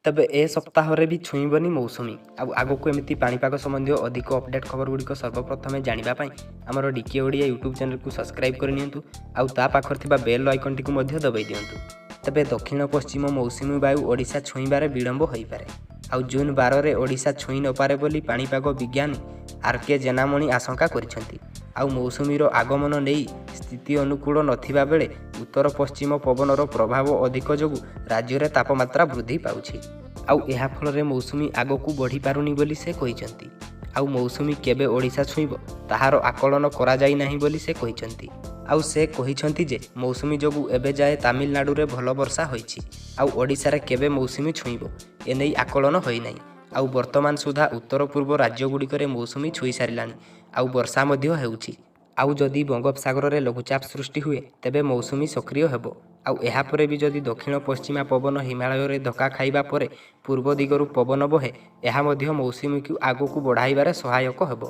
ତେବେ ଏ ସପ୍ତାହରେ ବି ଛୁଇଁବନି ମୌସୁମୀ। ଆଉ ଆଗକୁ ଏମିତି ପାଣିପାଗ ସମ୍ବନ୍ଧୀୟ ଅଧିକ ଅପଡ଼େଟ୍ ଖବର ଗୁଡ଼ିକ ସର୍ବପ୍ରଥମେ ଜାଣିବା ପାଇଁ ଆମର ଡିକେ ଓଡ଼ିଆ ୟୁଟ୍ୟୁବ୍ ଚ୍ୟାନେଲକୁ ସବସ୍କ୍ରାଇବ୍ କରିନିଅନ୍ତୁ ଆଉ ତା ପାଖରେ ଥିବା ବେଲ୍ ଆଇକନ୍ଟିକୁ ମଧ୍ୟ ଦବାଇ ଦିଅନ୍ତୁ। ତେବେ ଦକ୍ଷିଣ ପଶ୍ଚିମ ମୌସୁମୀ ବାୟୁ ଓଡ଼ିଶା ଛୁଇଁବାରେ ବିଳମ୍ବ ହୋଇପାରେ, ଆଉ ଜୁନ୍ 12ରେ ଓଡ଼ିଶା ଛୁଇଁ ନପାରେ ବୋଲି ପାଣିପାଗ ବିଜ୍ଞାନୀ ଆର୍ କେ ଜେନାମଣି ଆଶଙ୍କା କରିଛନ୍ତି। ଆଉ ମୌସୁମୀର ଆଗମନ ନେଇ ସ୍ଥିତି ଅନୁକୂଳ ନଥିବା ବେଳେ ଉତ୍ତର ପଶ୍ଚିମ ପବନର ପ୍ରଭାବ ଅଧିକ ଯୋଗୁଁ ରାଜ୍ୟରେ ତାପମାତ୍ରା ବୃଦ୍ଧି ପାଉଛି। ଆଉ ଏହା ଫଳରେ ମୌସୁମୀ ଆଗକୁ ବଢ଼ିପାରୁନି ବୋଲି ସେ କହିଛନ୍ତି। ଆଉ ମୌସୁମୀ କେବେ ଓଡ଼ିଶା ଛୁଇଁବ ତାହାର ଆକଳନ କରାଯାଇ ନାହିଁ ବୋଲି ସେ କହିଛନ୍ତି। ଆଉ ସେ କହିଛନ୍ତି ଯେ ମୌସୁମୀ ଯୋଗୁଁ ଏବେ ଯାଏ ତାମିଲନାଡୁରେ ଭଲ ବର୍ଷା ହୋଇଛି। ଆଉ ଓଡ଼ିଶାରେ କେବେ ମୌସୁମୀ ଛୁଇଁବ ଏନେଇ ଆକଳନ ହୋଇନାହିଁ। ଆଉ ବର୍ତ୍ତମାନ ସୁଦ୍ଧା ଉତ୍ତର ପୂର୍ବ ରାଜ୍ୟଗୁଡ଼ିକରେ ମୌସୁମୀ ଛୁଇଁ ସାରିଲାଣି, ଆଉ ବର୍ଷା ମଧ୍ୟ ହେଉଛି। ଆଉ ଯଦି ବଙ୍ଗୋପସାଗରରେ ଲଘୁଚାପ ସୃଷ୍ଟି ହୁଏ ତେବେ ମୌସୁମୀ ସକ୍ରିୟ ହେବ। ଆଉ ଏହାପରେ ବି ଯଦି ଦକ୍ଷିଣ ପଶ୍ଚିମା ପବନ ହିମାଳୟରେ ଧକ୍କା ଖାଇବା ପରେ ପୂର୍ବ ଦିଗରୁ ପବନ ବହେ, ଏହା ମଧ୍ୟ ମୌସୁମୀକୁ ଆଗକୁ ବଢ଼ାଇବାରେ ସହାୟକ ହେବ।